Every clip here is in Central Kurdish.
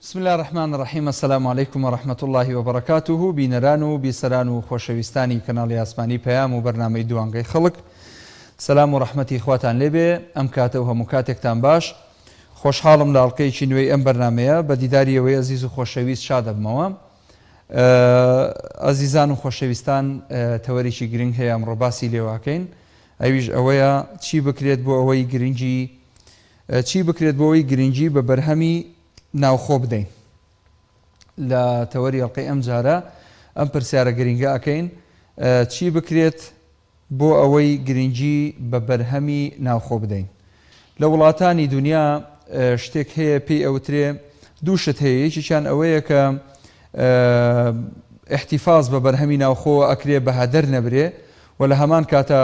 بسم اللە الرحمن الرحیم السلام علیکم و رحمة اللە و بەرەکاته بینەران و بیسەران و خۆشەویستانی کەناڵی ئاسمانی پەیام و بەرنامەی دوانگەی خەڵک سەلام و ڕەحمەتی خواتان لێبێ ئەم کاتە و هەموو کاتێکتان باش خۆشحاڵم لە ئەڵقەیەکی نوێی ئەم بەرنامەیە بە دیداری ئێوەی ئەزیز و خۆشەویست شادەبمەوە ئازیزان و خۆشەویستان تەوەرێکی گرنگ هەیە ئەمڕۆ باسی لێواکەین ئەویش ئەوەیە چی بکرێت بۆ ئەوەی گرنگی چی بکرێت بۆ ئەوەی گرنگی بە بەرهەمی ناوخۆ بدەین؟ لە تەوەری ئەڵقەی ئەم جارە ئەم پرسیارە گرنگە ئەکەین، چی بکرێت بۆ ئەوەی گرنگی بە بەرهەمی ناوخۆ بدەین؟ لە وڵاتانی دونیا شتێک هەیە پێی ئەوترێ دوو شت هەیە یەکێکیان ئەوەیە کە ئیحتیفاز بە بەرهەمی ناوخۆوە ئەکرێ بە هەدەر نەبرێ و لە هەمان کاتا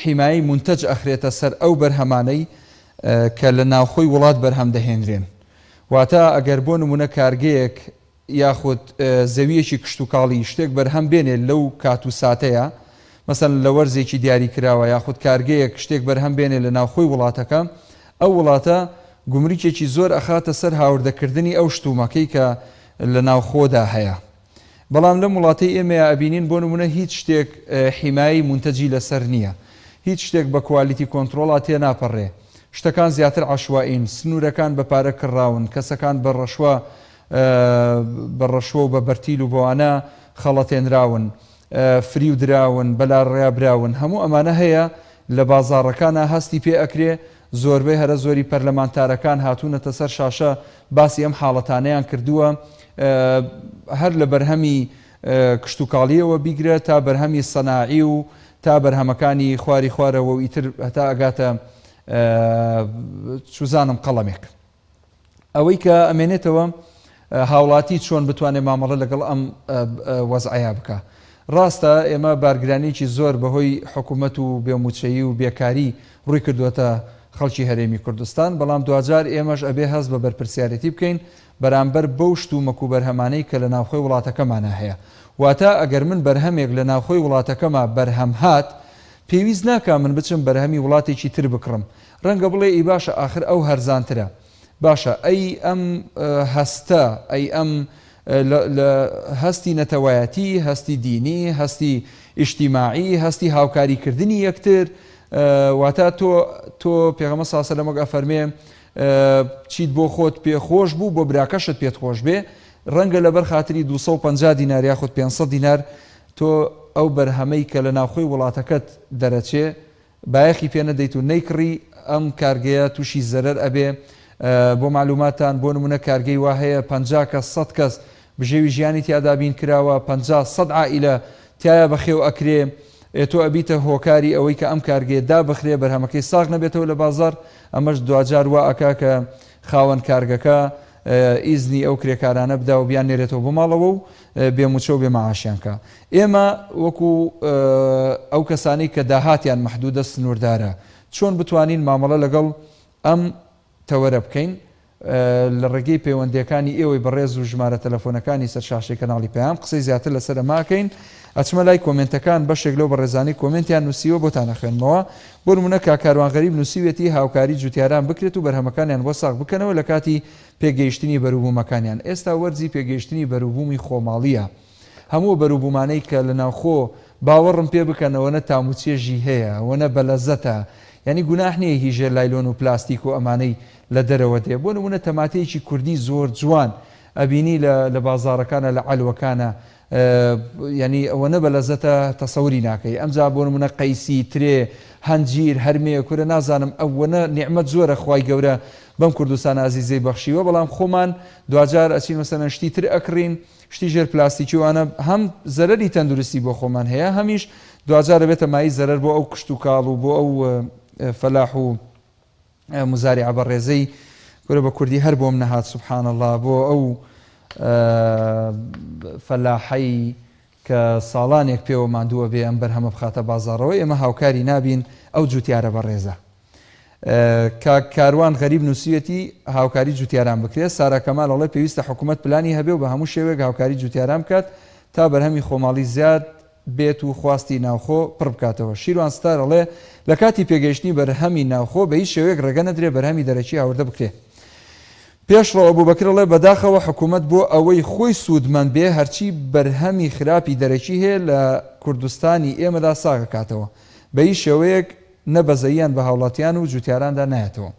حیمایەی مونتەج ئەخرێتە سەر ئەو بەرهەمانەی کە لە ناوخۆی وڵات بەرهەم دەهێنرێن. واتە ئەگەر بۆ نموونە کارگەیەک یاخود زەوییەکی کشتوکاڵی شتێک بەرهەم بێنێ لەو کات و ساتەیا، مەسەلەن لە وەرزێکی دیاری کراوە یاخود کارگەیەک شتێک بەرهەم بێنێ لە ناوخۆی وڵاتەکە، ئەو وڵاتە گومرکێکی زۆر ئەخاتە سەر هاوردەکردنی ئەو شتومەکەی کە لە ناوخۆدا هەیە. بەڵام لەم وڵاتەی ئێمەیا ئەبینین بۆ نمونە هیچ شتێک حیمایەی مونتەجی لەسەر نییە، هیچ شتێک بە quality control ا تێناپەڕێ، شتەکان زیاتر عەشوائین، سنورەکان بە پارە کڕراون، کەسەکان بە ڕەشوە بە ڕەشوە و بە بەرتیل و بەوانە خەڵەتێنراون، فریو دراون، بەلاڕێیا براون، هەموو ئەمانە هەیە لە بازاڕەکانا هەستی پێ ئەکرێ، زۆربەی هەرە زۆری پەرلەمانتارەکان هاتوونەتە سەر شاشە باسی ئەم حاڵەتانەیان کردووە هەر لە بەرهەمی کشتوکاڵیەوە بیگرە تا بەرهەمی سەناعی و تا بەرهەمەکانی خواری خوارەوە و ئیتر هەتا ئەگاتە چوزانم قەڵەمێک. ئەوەی کە ئەمێنێتەوە هاوڵاتی چۆن بتوانێت مامەڵە لەگەڵ ئەم وەزعەیا بکا. ڕاستە ئێمە بارگرانیەکی زۆر بەهۆی حکومەت و بێ موچەیی و بێکاری ڕووی کردووەتە خەڵکی هەرێمی کوردستان، بەڵام دواجار ئێمەش ئەبێ هەست بە بەرپرسیارێتی بکەین بەرامبەر بەو شت و مەک و بەرهەمانەی کە لە ناوخۆی وڵاتەکەمانا هەیە. واتە ئەگەر من بەرهەمێک لە ناوخۆی وڵاتەکەما بەرهەم هات، پێویست ناکا من بچم بەرهەمی وڵاتێکی تر بکڕم. ڕەنگە بڵێ ی باشە ئاخر ئەو هەرزانترە. باشە ئەی ئەم هەستە، ئەی ئەم لە هەستی نەتەوایەتی، هەستی دینی، هەستی ئیجتیماعی، هەستی هاوکاری کردنی یەکتر، واتە تۆ تۆ پێغەمبەر صلی اللە علیە وسلم وەک ئەفەرمێ چیت بۆ خۆت پێ خۆش بوو بۆ براکەشت پێت خۆش بێ، ڕەنگە لەبەر خاتری 250 دینار یاخود 500 دینار تۆ ئەو بەرهەمەی کە لە ناوخۆی وڵاتەکەت دەرەچێ بایەخی پێ نەدەیت و نەیکڕی ئەم کارگەیە توشی زەرەر ئەبێ بۆ مەعلوماتتان بۆ نمونە کارگەی وا هەیە 50 کەس سەد کەس بژێوی ژیانی تیا دابین کراوە 50 سەد عائیلە تیایا بەخێو ئەکرێ ئێ تۆ ئەبیتە هۆکاری ئەوەی کە ئەم کارگەیە دابخرێ بەرهەمەکەی ساغ نەبێتەوە لە بازاڕ ئەمەش دواجار وا ئەکا کە خاوەن کارگەکە ئیزنی ئەو کرێکارانە بدا و بیان نێرێتەوە بۆ ماڵەوە و بێ موچە و بێ مەعاشیان کا. ئێمە وەکو ئەو کەسانەی کە داهاتیان مەحدودە سنوردارە چۆن بتوانین مامەڵە لەگەڵ ئەم تەوەرە بکەین؟ لە ڕێگەی پەیوەندییەکانی ئێوەی بەڕێز و ژمارە تەلەفۆنەکانی سەر شاشەی کەناڵی پەیام قسەی زیاتر لەسەر ئەمە ئەکەین. ئەچمە لای کۆمێنتەکان بەشێک لەو بەڕێزانەی کۆمێنتیان نووسیوە بۆتان ئەخوێنمەوە. بۆ نموونە کاک کاروان غەریب نووسیویەتی هاوکاری جوتیاران بکرێت و بەرهەمەکانیان بۆ ساغ بکەنەوە لە کاتی پێگەیشتنی بەروبوومەکانیان. ئێستا وەرزی پێگەیشتنی بەروبوومی خۆماڵییە. هەموو بەروبوومانەی کە لە ناوخۆ باوەڕم پێ بکەن ئەوەنە تام و چێژی هەیە، ئەوەنە بەلەزەتە، یانی گوناح نییە هی ژێر لایلۆن و پلاستیک و ئەمانەی لە دەرەوە دێ. بۆ نموونە تەماتەیەکی کوردی زۆر جوان ئەبینی لە لە بازاڕەکانا لە عەلوەکانا یانی ئەوەنە بەلەزەتە تەسەوری ناکەی. ئەمجا بۆ نموونە قەیسی، ترێ، هەنجیر، هەرمێ، کورە نازانم ئەوەنە نیعمەت زۆرە خوای گەورە بەم کوردستانە ئازیزەی بەخشیوە بەڵام خۆمان دواجار ئەچین مەسەلەن شتی تر ئەکڕین شتی ژێر پلاستیکی وانە هەم زەرەری تەندروستی بۆ خۆمان هەیە هەمیش دواجار ئەبێتە مایەی زەرەر بۆ ئەو کشتوکاڵ و بۆ ئەو فەلاح و موزاریعە بەڕێزەی کورە بە کوردی هەر بۆم نەهات سبحان اللە بۆ ئەو فەلاحەی کە ساڵانێک پێوە ماندووە بێ ئەم بەرهەمە بخاتە بازاڕەوە ئێمە هاوکاری نابین ئەو جوتیارە بەڕێزە. کاک کاروان غەریب نووسیویەتی، هاوکاری جوتیاران بکرێت، سارا کەمال ئەڵێ پێویستە حکومەت پلانی هەبێ و بە هەموو شێوەیەک هاوکاری جوتیاران بکات تا بەرهەمی خۆماڵی زیاد بێت و خواستی ناوخۆ پڕ بکاتەوە. شیروان ستار ئەڵێ لە کاتی پێگەیشتنی بەرهەمی ناوخۆ بە هیچ شێوەیەک ڕێگە نەدرێ بەرهەمی دەرەکی هاوردە بکرێ. پێشڕەو ئەبوبەکر ئەڵێ بەداخەوە حکومەت بۆ ئەوەی خۆی سوودمەند بێ هەرچی بەرهەمی خراپی دەرەکی هەیە لە کوردستانی ئێمەدا ساغ ئەکاتەوە بە هیچ شێوەیەک نە بەزەییان بە هاوڵاتیان و جوتیاراندا نایەتەوە.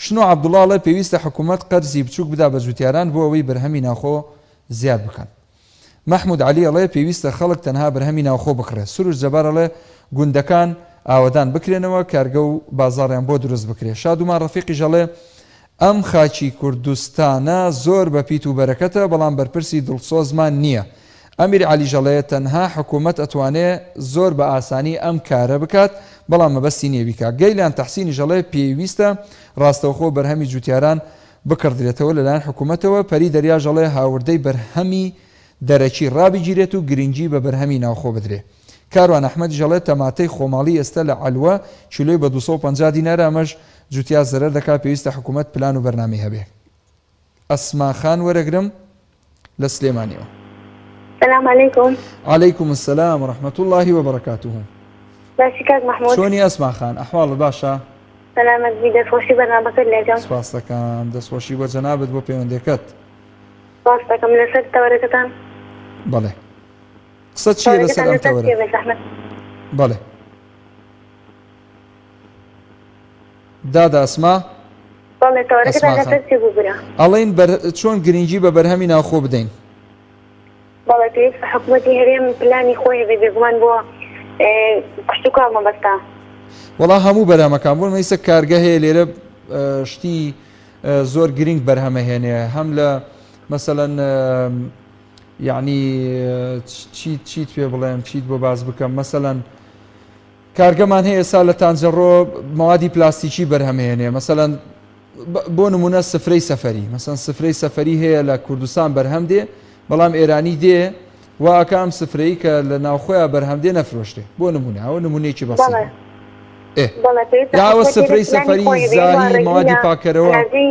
شنۆ عەبدوڵا ئەڵێ پێویستە حکومەت قەرزی بچوک بدا بە جوتیاران بۆ ئەوەی بەرهەمی ناوخۆ زیاد بکەن. مەحمود عەلی ئەڵێ پێویستە خەڵک تەنها بەرهەمی ناوخۆ بکڕێ. سروش جەبار ئەڵێ گوندەکان ئاوەدان بکرێنەوە، کارگە و بازاڕیان بۆ دروست بکرێ. شادومان ڕەفیقیش ئەڵێ ئەم خاکی کوردستانە زۆر بە پیت و بەرەکەتە بەڵام بەرپرسی دڵسۆزمان نییە. ئەمیر عەلیش ئەڵێ تەنها حکومەت ئەتوانێ زۆر بە ئاسانی ئەم کارە بکات بەڵام مەبەستی نییە بیکا. گەیلان تەحسینیش ئەڵێ پێویستە ڕاستەوخۆ بەرهەمی جوتیاران بکڕدرێتەوە لەلایەن حکومەتەوە، پەری دەریاش ئەڵێ هاوردەی بەرهەمی دەرەکی ڕابگیرێت و گرنگی بە بەرهەمی ناوخۆ بدرێ. کاروان ئەحمەدیش ئەڵێ تەماتەی خۆماڵی ئێستە لە عەلوە کیلۆی بە 250 دینارە ئەمەش جوتیار زەرەر دەکا پێویستە حکومەت پلان و بەرنامەی هەبێ. ئەسما خان وەرەگرم لە سلێمانیەوە. سلام علیکم. علیکم السلام و رحمة اللە و برکاته. باشی کاک محمود. چۆنی ئەسما خان ئەحواڵت باشە؟ سەلامەت بی دەستخۆشی بەرنامەکەت لێکەم. سپاست دەکەم دەستخۆشی بۆ جەنابت بۆ پەیوەندیەکەت. سپاست دەکەم لەسەر تەوەرەکەتان. بەڵێ قسەت چیە لەسەر ئەم تەوەرە؟ بەڵێ دادە ئەسما. بەڵێ تەوەرەکەتان لەسەر چی بوو برا؟ ئەڵێن چۆن گرنگی بە بەرهەمی ناوخۆ بدەین؟ بەڵێ پێویستە حکومەتی هەرێم پلانی خۆی هەبێت بێگومان بۆ کشتوکاڵ مەبەستە. وەڵا هەموو بەرهەمەکان بۆ مەیسە کارگە هەیە لێرە شتی زۆر گرنگ بەرهەمەهێنێ هەم لە مەسەەن یعنی چیت چیت پێ بڵێم چیت بۆ باز بکەم مەسەەن کارگەمان هەیە ئێستا لە تانجەڕۆ مەوادی پلاستیکی بەرهەمهێنێ مەسەلەن بۆ نمونە سفرەی سەفەری مەسەن سفرەی سەفەری هەیە لە کوردستان بەرهەم دێ بەڵام ئێرانی دێ وا ئەکا ئەم سفرەی کە لە ناوخۆیا بەرهەم دێ نەفرۆشرێ بۆ نمونە ئەوە نمونەیەکی بەسیط ئێ بەڵێ پێویستە یا ئەوە حکومەت سفرەی لێرە پلانی سەفەری خۆی هەبێ و زاهی ڕێگری مەوادی لە پاککەرەوە هەناردەی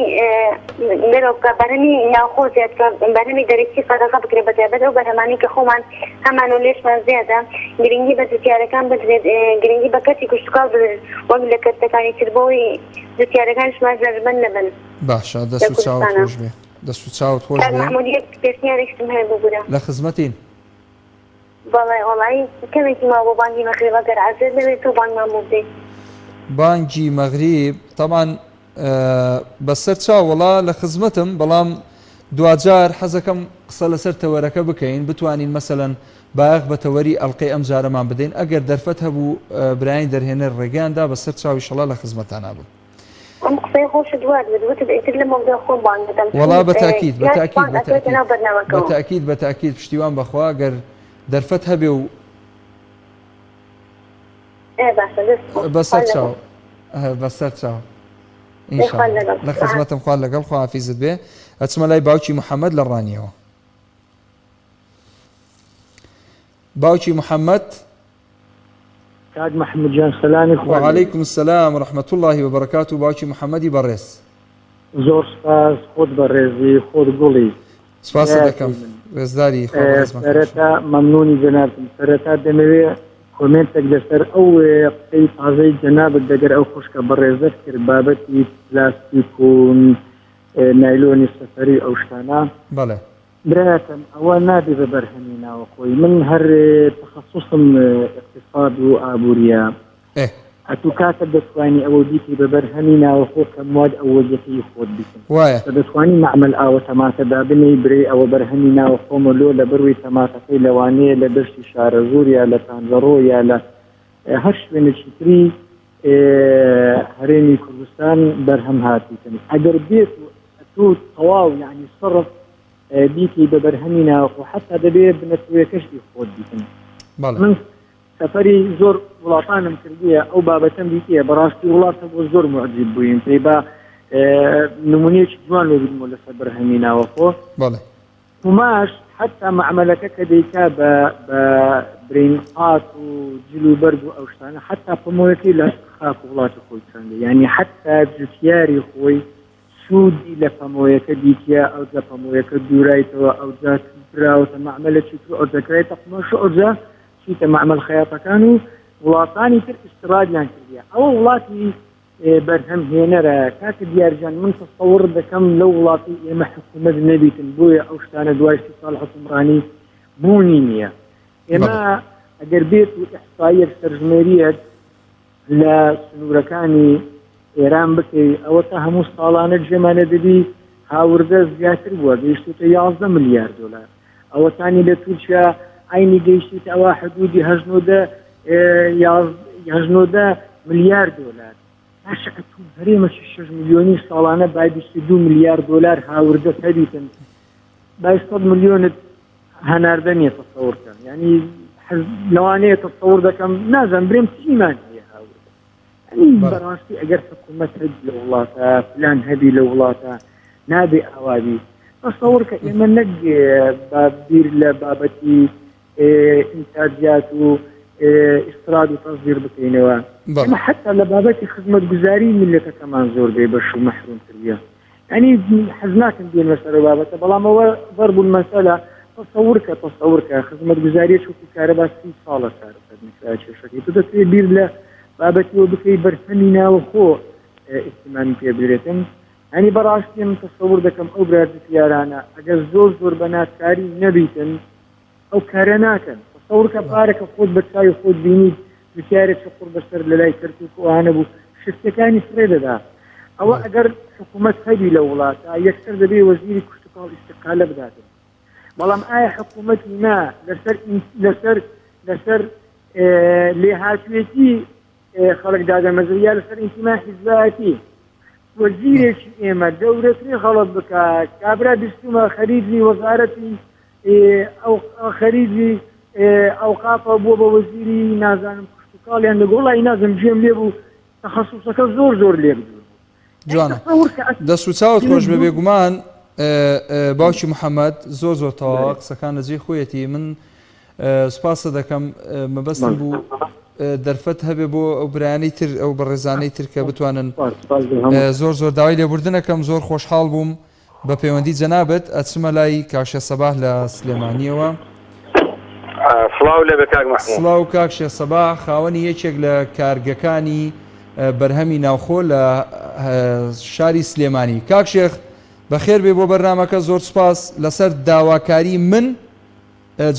دەرەوە بکا بەرهەمی ناوخۆ زیاد بکا بەرهەمی دەرەکی قەدەغە بکرێت بە تایبەت ئەو بەرهەمانەی کە خۆمان هەمان و لێشمان زیادە گرنگی بە جوتیارەکان بدرێت گرنگی بە کەرتی کشتوکاڵ بدرێت وەک لە کەرتەکانی تر بۆی جوتیارەکانیشمان زەرەرمەند نەبن باشە لە دەست و چاوت کوردستانا. خۆش بێ دەست و چاوت خۆش کاک بێ مەحمود یەک پێشنیارێکشتم هەیە ببورە. لە خزمەتین. بەڵێ وەڵایی کەمێکی ماوە بۆ بانگی مەغریب ئەگەر عەزێت نەبێت تۆ بانگمان بۆ بدەی. بانگی مەغریب تەبعەن بەسەر چاو وەڵا لە خزمەتم بەڵام دواجار حەزەکەم قسە لەسەر تەوەرەکە بکەین بتوانین مەسەلەن بایەخ بە تەوەری ئەڵقەی ئەم جارەمان بدەین ئەگەر دەرفەت هەبوو برایانی دەرهێنەر ڕێگەیان دا بەسەر چاو ئیشەڵا لە خزمەتانا بم. ئەم قسەی خۆشت وات وت وتت ئیتر لەمەودوا خۆم بانگ دەکەم چون وەڵا بە تاکید بە کات تاکید بانگ بە ئەکەوێتە تاکید ناو بە بەرنامەکەوە. تاکید بە تاکید پشتیوان بەخوا گەر دەرفەت هەبێ و ئێ باشە دەست خۆش بەسەر خوات لەگەڵ. چاو بەسەر چاو ئێ خوات ئینشاڵڵا لەگەڵ لە خزمەتم خوات لەگەڵ خواحافیزت بێ ئەچمە لای باوکی محەممەد لە ڕانیەوە باوکی محەممەد کاک محمود گیان سەلامی خوا لێ بێ. وعلیکم السلام و رحمە اللە و بەرەکاتو باوکی محمدی بەڕێز. زۆر سوپاس خۆت بەڕێزی خۆت گوڵی سپاست برایەکەی دەکەم من. ڕێزداری خوا بەڕێزمان کاک سەرەتا مەمنونی جەنابتم سەرەتا دەمەوێ کۆمێنتێک لەسەر ئەو قسەی تازەی جەنابت دەگەر ئەو خوشکە بەڕێزەت کرد بابەتی پلاستیک و نایلۆنی سەفەری ئەو شتانە. بەڵێ. برایەکەم ئەوە نابێ بە بەرهەمی ناوەخۆی من هەر تەخەسوسم ئیقتیساد و ئابوریە ئێ. ئەتوو کاکە دەتوانی ئەوە بیکەی بە بەرهەمی ناوەخۆ کە مواد ئەوەلیەکەی خۆت بیکەن وایە. کە دەتوانی مەعمەل ئاوە تەماتە دابنێی برێی ئەوە بەرهەمی ناوەخۆمە لۆ لەبەروەی تەماتەکەی لەوانەیە لە دەشتی شارەزوور یا لە تانجەڕۆ یا لە هەر شوێنێکی تری هەرێمی کوردستان بەرهەم هاتیتن ئەگەر بێت و ئەتوو تەواو یعنی سەرف بیکەی بە بەرهەمی ناوخۆ حتا دەبێ بنەتەوەیەکەش ئی خۆت بیکەن بەڵێ. من سەفەری زۆر وڵاتانم کردیە ئەو بابەتەم دیتیە بەڕاستی وڵات هەبوو زۆر معجیب بووین پێی با نمونەیەکی جوان لۆ بدمەوە لەسەر بەرهەمی ناوەخۆ بەڵێ. قوماش حەتا مەعمەلەکە کە دەیکا بە بە برین قات و جل و بەرگ و ئەو شتانە حەتا پەمۆیەکەی لە خاک و وڵاتی خۆی چاندە یانی حەتا جوتیاری خۆی سوودی لە پەمۆیەکە دیتیە ئەوجا پەمۆیەکە دوورایتەوە ئەوجا براوەتە مەعمەلەکی تر ئەوجا کرایتە قوماش و ئەوجا چیتە مەعمەل خەیاتەکان و وڵاتانی تر ئیسترادیان کردیە ئەوە وڵاتی. بەرهەم هێنەرە کاکە دیار گیان من تەسەوڕ دەکەم لەو وڵاتەی ئێمە حکوومەت نەبیتن بۆیە ئەو شتانە دوای سی ساڵ حکومڕانی بوونی نییە ئێمە ئەگەر بێت و ئیحساییەک سەرژمێریەک لە سنوورەکانی ئێران بکەی ئەوە تا هەموو ساڵانە جێمانە دەبی هاوردە زیاتر بووە گەیشتوتە 11 ملیار دلار ئەوەتانی لە تورکیا عینی گەیشتیت ئەوە حدودی هەژنۆدە هەژنۆدە ملیار دلار باشە ئەتوو هەرێمەکی 6 ملیۆنی ساڵانە بای 22 ملیار دلار هاوردە هەبیتن بای 100 ملیۆنت هەناردە نیە تەسەور کەم یعنی لەوانەیە تەسەور دەکەم نازانم برێم چیمان هەیە هاوردە یعنی بەڕاستی ئەگەر حکوومەت هەبی لە وڵاتە پلان هەبی لە وڵاتە نابێ ئاوابی تەسەور کە ئێمە نەک بە بیر لە بابەتی ئینتاجیات و ئیستراد و تەزدیر بکەینەوە ئێمە حتا لە بابەتی خزمەتگوزاری میللەتەکەمان زۆر بێ بەش و مەحروم کردیە یانی حەز ناکەم بێنمە سەر ئەو بابەتە بەڵام ئەوە ضرب المثلە تەسەور کە تەسەور کە خزمەتگوزاریە چوکو کارەبا سی ساڵە چارەسەر نەکرا کێشەکەی تۆ دەتەوێت بیر لە بابەتیەوە بکەی بەرهەمی ناوەخۆ ئیهتیمامی پێ بدرێتن یانی بەڕاستی من تەسەور دەکەم ئەو برا جوتیارانە ئەگەر زۆر زۆر بە ناچاری نەبیتن ئەو کارە ناکەن. تەسەور کە پارەکە خۆت بە چاوی خۆت بینیت جوتیارێکی قوڕ بەسەر لە لای کەرکوک ئەوانە بوو شفتەکانی فڕێ دەدا. ئەوە ئەگەر حکوومەت هەبی لە وڵاتە یەکسەر دەبێ وەزیری کشتوکاڵ ئیستقالە بداتن. بەڵام ئایا حکوومەتی ما لەسەر لەسەر لەسەر لێهاتوێتی خەڵک دادەمەزرێ یا لەسەر ئینتیما حیزبایەتی؟ وەزیرێکی ئێمە گەورەترین غەڵەت بکا کابرا بیستومە خەریجی وەزارەتی ئەو خەریجی ئەوقافە بووە بە وەزیری نازانم کشتوکاڵیان دەگۆ وڵی نازم گوێم لێ بوو تەخەسوسەکە زۆر زۆر لێک دوور بوو جوانە دەست و چاوت خۆش بێ بێگومان باوکی محەممەد زۆر زۆر تەواوە قسەکان لە جێی خۆیەتی من سوپاست دەکەم مەبەستم بوو دەرفەت هەبێ بۆ ئەو برایانەی تر ئەو بەڕێزانەی تر کە بتوانن زۆر زۆر داوای لێبوردنەکەم زۆر خۆشحاڵ بووم بە پەیوەندی جەنابت ئەچمە لای کاک شێخ سەباح لە سلێمانیەوە. سڵاو لێبێ کاک مەحموو. سڵاو کاک شێخ سەباح خاوەنی یەکێک لە کارگەکانی بەرهەمی ناوخۆ لە شاری سلێمانی. کاک شێخ بەخێر بێ بۆ بەرنامەکە زۆر سوپاس لەسەر داواکاری من